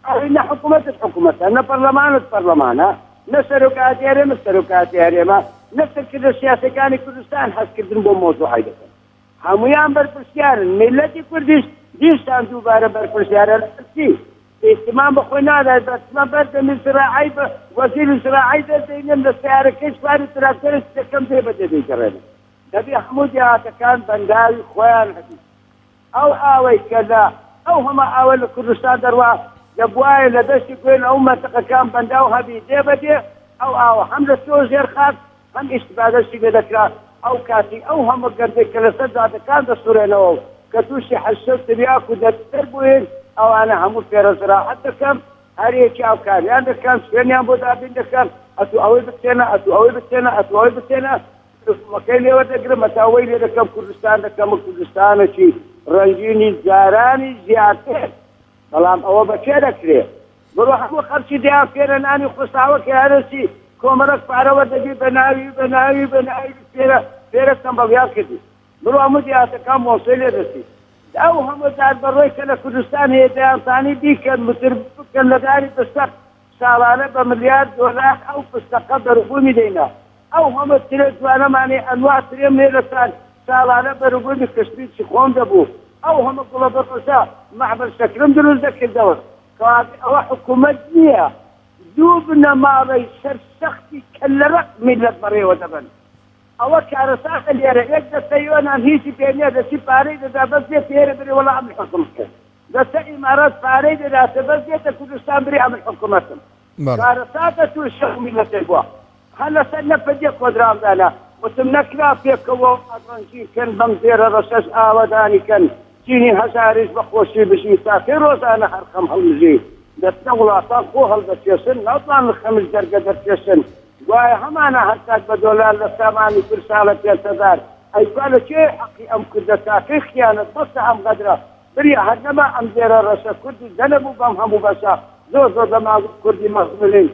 ئەوەی نە حکومەتت حکومەتە نە پەرلەمانت پەرلەمانە نە سەرۆکایەتی هەرێمت سەرۆکایەتی هەرێمە نە سەرکردە سیاسەکانی کوردستان هەستکردن بۆ مەوزوعی دەکەن هەموویان بەرپرسیارن، میللەتی کوردیش دیسان دووبارە بەرپرسیارە لەسەر چی؟ ئیهتیمام بە خۆی نادات، بەچمە بەر دەمی زراعەی بە وەزیری زراعەی دەردەینم لە سەیارەکەی سواری تراکتۆرێکی دەکەم دێ بە دێ دەیگەڕێنم. دەبێ هەموو دێهاتەکان بەنداوی خۆیان هەبی. ئەو ئاوەی کە لە ئەو هەمە ئاوە لە کوردستان دەڕوا دەبوایە لە دەشتی گوێن ئەو مەنتقەکان بەنداو هەبی دێ بە دێ ئەو ئاوە هەم لە چۆ ژێر خاک هەم ئیستفادەشی لێ دەکرا، ئەو کاتی ئەو هەموو گەنجەی کە لەسەر جادەکان دەسوڕێنەوە و کە تووشی حەشیشە و تریاک و دەردەسەر بووین، ئەوانە هەموو فێرە زراعەت دەکەم، هەر یەکی هاوکاریان دەکەم، شوێنیان بۆ دابین دەکەم، ئەتوو ئەوەی بچێنە، ئەتوو ئەوەی بچێنە، ئەتوو ئەوەی بچێنە، دروشمەکەی لێ وەردەگرم، هەتا وەی لێ دەکەم کوردستان دەکەمە کوردستانێکی ڕەنگینی جارانی زیاتر. بەڵام ئەوە بە کێ دەکرێ؟ بڕۆ هەموو خەڵکی دەیان فێرە نانی خوساوە کە هەرەسی کۆمەڵەک پارە وەردەگری بە ناوی بە ناوی بە ناوی فێرە فێرە تەمبەڵیان کردی بڕۆ هەموو دیاتەکان مۆسەی لێ دەچی ئەو هەموو دار بەڕۆی کە لە کوردستان هەیە دەیانتانی بیکەن متر بکەن لە داری بستەق ساڵانە بە ملیار دۆلار ئەو فستەقە بەروبوومی دەینا. ئەو هەمە ترێ جوانەمانەی ئەنوا ترێم لێ دەساند ساڵانە بەروبوومی کشمیچی خۆم دەبوو. ئەو هەمە گوڵە بەڕۆژە مەعمەل شەکرم دروست دەکردەوە. کەوابێ ئەوە حکوومەت نییە. دوو بنەماڵەی سەرسەختی کەللەڕەق میللەت بەڕێوە دەبەن. ئەوە کارەساتە لێرە. یەک دەستە یۆنان هیچی پێ نییە دەچی پارەی دەدا بەس دێتە ئێرە برێ وەڵا ئەمن حوکم بکەن. دەستە ئیمارات پارەی دەداتێ بەس دێتە کوردستان برێ ئەمن حکومەتم. بەڵێ. کارەساتە توشی ئەو میللەتەی بوە هەر لەسەر نەپەدیە کۆدراو دانا وتم نەکرا پێکەوە وڵات ڕەنگین کەن بەم زێرە ڕەشەش ئاوەدانی کەن چینی هەژاریش بە خۆشی بژی تا کەی ڕۆژانە هەر خەم هەڵمژی دەچنە وڵاتان خۆ هەڵدەکێشن ناتوانن خەمش دەرگە دەرکێشن گوایە هەمانە هەر تاک بە دۆلار لە سامانی کورد ساڵە 5000 ئەی کوا لە کوێ حەقی ئەم کوردە تا کەی خیانەت بەسە ئەم غەدرە بریا هەر نەما ئەم زێرە ڕەشە کوردی دەنەبوو بەم هەموو بەشە زۆر زۆر دەماغ کوردی مەغزورین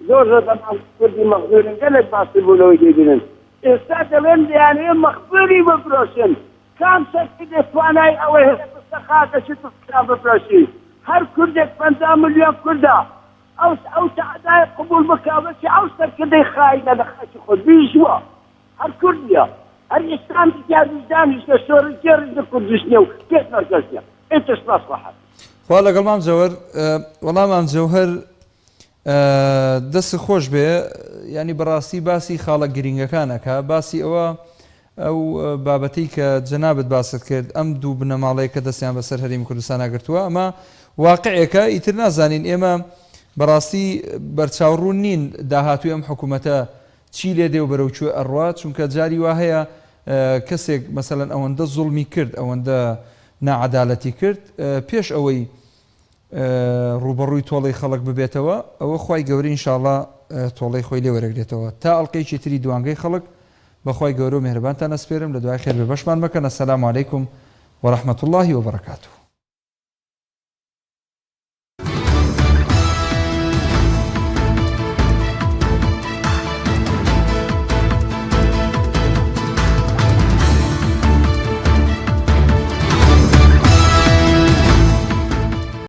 زۆر زۆر دەماغ کوردی مەغزورین گەلێک باشتر بوو لەوەی دەیبینن ئێستا دەڵێن دەیانەوێ مەخبوری بفرۆشن کام سەرکردە توانای ئەوەی هەیە بستە خاکەشی کوردستان بفرۆشی هەر کوردێک 50 ملیۆن کوردە ئەو ئەو تەعدای قبوڵ بکا بەچی ئەو سەرکردەی خاینە لە خاکی خۆی بیژوە هەر کورد نیە هەر ئیسلامیش نیە ویژدانیش نیە شۆڕشگێڕیش نیە کوردیش نیە و پێشمەرگەش نیە ئیتر سپاس خواحافیز. خوا لەگەڵ مام جەوەر وەڵا مام جەوهەر دەست خۆش بێ ینی بەڕاستی باسی خاڵە گرنگەکان ئەکا باسی ئەوە ئەو بابەتەی کە جەنابت باست کرد ئەم دوو بنەماڵەیە کە دەستیان بەسەر هەرێمی کوردستانا گرتووە ئەمە واقعێکە ئیتر نازانین ئێمە بەڕاستی بەرچاوڕوون نین داهاتووی ئەم حکوومەتە چی لێ دێ و بەرەو کوێ ئەڕوا چونکە جاری وا هەیە کەسێک مەسەلەن ئەوەندە زوڵمی کرد ئەوەندە ناعەدالەتی کرد پێش ئەوەی ڕووبەڕووی تۆڵەی خەڵک ببێتەوە ئەوە خوای گەورە ان شاء اللە تۆڵەی خۆی لێ وەرەگرێتەوە تا ئەڵقەیەکی تری دوانگەی خەڵک بەخوای گەورە و میهرەبانتان ئەسپێرم لە دوای خێر بێ بەشمان مەکەن السلام علیکم ورحمة اللە وبرکاته.